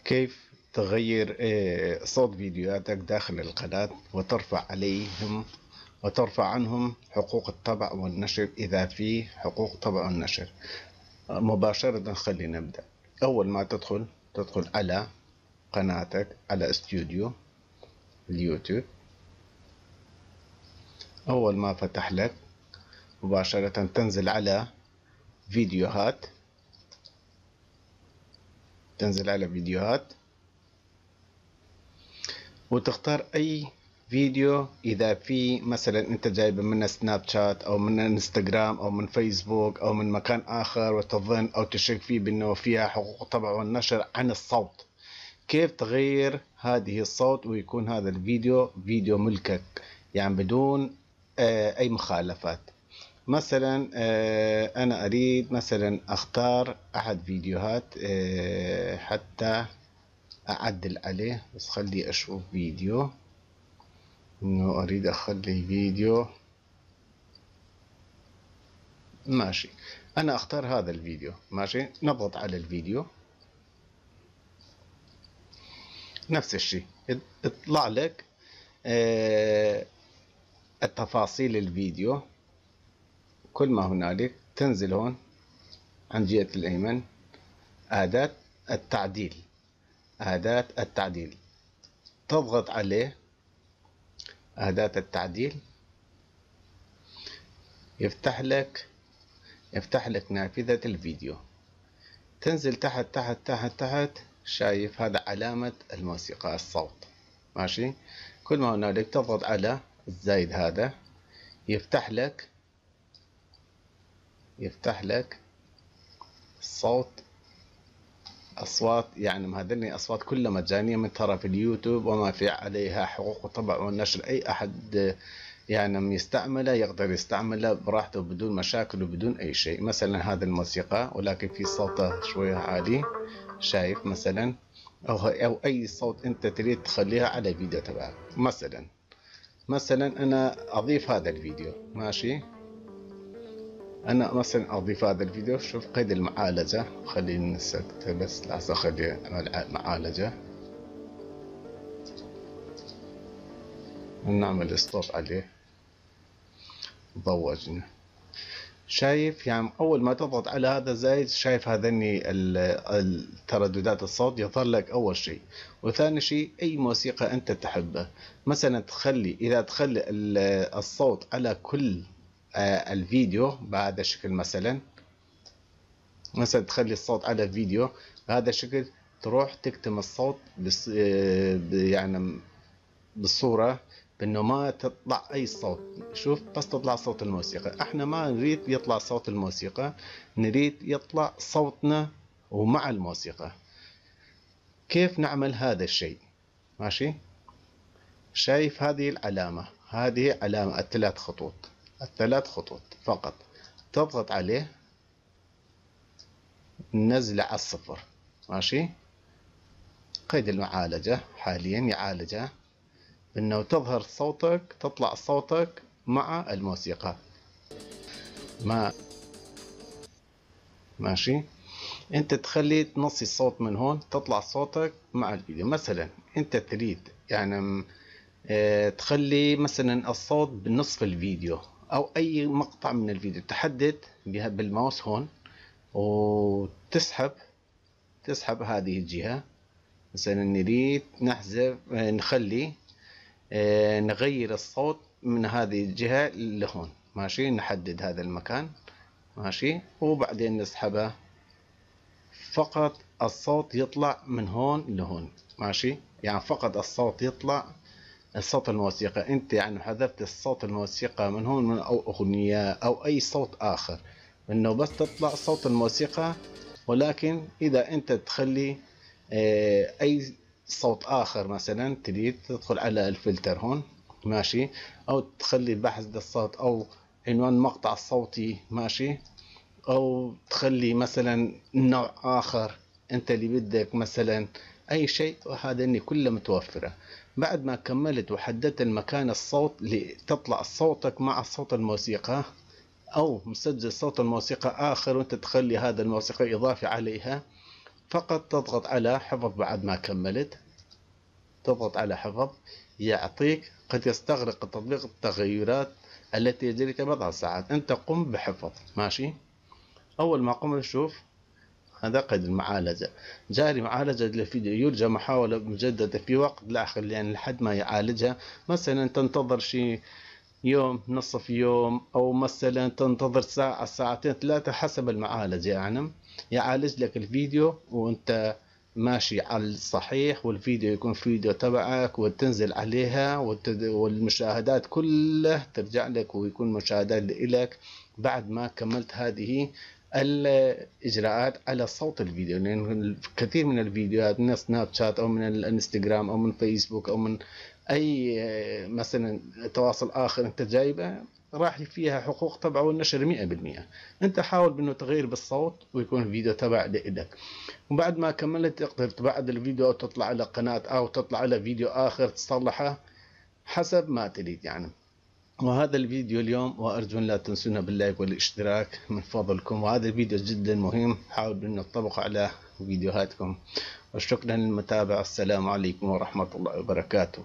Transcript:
كيف تغير صوت فيديوهاتك داخل القناة وترفع عليهم وترفع عنهم حقوق الطبع والنشر إذا في حقوق طبع والنشر. مباشرة خلينا نبدأ. أول ما تدخل على قناتك على استوديو اليوتيوب. أول ما فتح لك مباشرة تنزل على فيديوهات، تنزل على فيديوهات وتختار أي فيديو. إذا في مثلا أنت جايبه من سناب شات أو من انستغرام أو من فيسبوك أو من مكان آخر وتظن أو تشك فيه بأنه فيها حقوق الطبع والنشر عن الصوت، كيف تغير هذه الصوت ويكون هذا الفيديو فيديو ملكك، يعني بدون أي مخالفات. مثلا أنا أريد مثلا أختار أحد فيديوهات حتى أعدل عليه، بس خلي أشوف فيديو، إنه أريد أخلي فيديو. ماشي، أنا أختار هذا الفيديو. ماشي، نضغط على الفيديو، نفس الشيء يطلع لك التفاصيل الفيديو، كل ما هنالك. تنزل هون عن جهة الأيمن أداة التعديل، أداة التعديل تضغط عليه، أداة التعديل يفتح لك نافذة الفيديو. تنزل تحت تحت تحت تحت، شايف هذا علامة الموسيقى الصوت. ماشي، كل ما هنالك تضغط على الزايد هذا يفتح لك الصوت، أصوات، يعني هذني أصوات كلها مجانية من طرف اليوتيوب وما في عليها حقوق الطبع والنشر. أي أحد يستعمله يقدر يستعمله براحته بدون مشاكل وبدون أي شيء. مثلا هذا الموسيقى ولكن في صوته شوية عالي، شايف مثلا، أو أي صوت أنت تريد تخليها على الفيديو تبعك. مثلا أنا أضيف هذا الفيديو. ماشي، أنا مثلا أضيف هذا الفيديو. شوف قيد المعالجة، خلينا نسكت بس لحظة، خلي المعالجة نعمل ستوب عليه، ضوجنا. شايف أول ما تضغط على هذا زايد، شايف هذني الترددات الصوت يظهر لك أول شيء. وثاني شيء أي موسيقى أنت تحبها، مثلا إذا تخلي الصوت على كل الفيديو بهذا الشكل، مثلا تخلي الصوت على الفيديو بهذا الشكل، تروح تكتم الصوت بالصورة بأنه ما تطلع أي صوت. شوف بس تطلع صوت الموسيقى. احنا ما نريد يطلع صوت الموسيقى، نريد يطلع صوتنا ومع الموسيقى. كيف نعمل هذا الشيء؟ ماشي، شايف هذه العلامة، هذه علامة الثلاث خطوط، الثلاث خطوط فقط، تضغط عليه نزل على الصفر. ماشي، قيد المعالجة حاليا يعالجها انه تظهر صوتك، تطلع صوتك مع الموسيقى. ما ماشي، انت تخلي تنصي الصوت من هون، تطلع صوتك مع الفيديو. مثلا انت تريد تخلي مثلا الصوت بنصف الفيديو او اي مقطع من الفيديو، تحدد بالماوس هون وتسحب، تسحب هذه الجهة. مثلا نريد نحذف، نخلي، نغير الصوت من هذه الجهة لهون. ماشي، نحدد هذا المكان. ماشي، وبعدين نسحبه، فقط الصوت يطلع من هون لهون. ماشي، يعني فقط الصوت يطلع، الصوت الموسيقى. انت حذفت الصوت الموسيقى من هون، من او اغنية او اي صوت اخر، انه بس تطلع صوت الموسيقى. ولكن اذا انت تخلي اي صوت اخر، مثلا تريد تدخل على الفلتر هون، ماشي، او تخلي بحث للصوت او عنوان مقطع صوتي، ماشي، او تخلي مثلا نوع اخر انت اللي بدك، مثلا اي شيء، وهذا اني كله متوفرة. بعد ما كملت وحددت المكان الصوت لتطلع صوتك مع صوت الموسيقى، او مسجل صوت الموسيقى اخر وانت تخلي هذا الموسيقى اضافي عليها، فقط تضغط على حفظ. بعد ما كملت تضغط على حفظ، يعطيك قد يستغرق التطبيق التغيرات التي يجريتها بضع ساعات. انت قم بحفظ، ماشي. اول ما قم نشوف هذا قيد المعالجة، جاري معالجة للفيديو، يرجى محاولة مجددة في وقت لاحق، يعني لحد ما يعالجها. مثلا تنتظر شيء يوم، نصف يوم، او مثلا تنتظر ساعة، ساعتين، 3، حسب المعالجة. يعني يعالج لك الفيديو وانت ماشي على الصحيح، والفيديو يكون فيديو تبعك وتنزل عليها والمشاهدات كلها ترجع لك ويكون مشاهدات لك بعد ما كملت هذه الإجراءات على صوت الفيديو. لأن كثير من الفيديوهات من سناب شات أو من الانستغرام أو من فيسبوك أو من أي مثلا تواصل آخر أنت جايبه راح فيها حقوق طبع والنشر 100%. أنت حاول بأنه تغير بالصوت ويكون الفيديو تبع لإلك. وبعد ما كملت تقدر تبعد الفيديو أو تطلع على قناة أو تطلع على فيديو آخر تصلحه حسب ما تريد. وهذا الفيديو اليوم، وأرجو أن لا تنسونا بال like والاشتراك من فضلكم. وهذا الفيديو جدا مهم، حاولوا أن تطبقوا على فيديوهاتكم. وشكرا للمتابعة، السلام عليكم ورحمة الله وبركاته.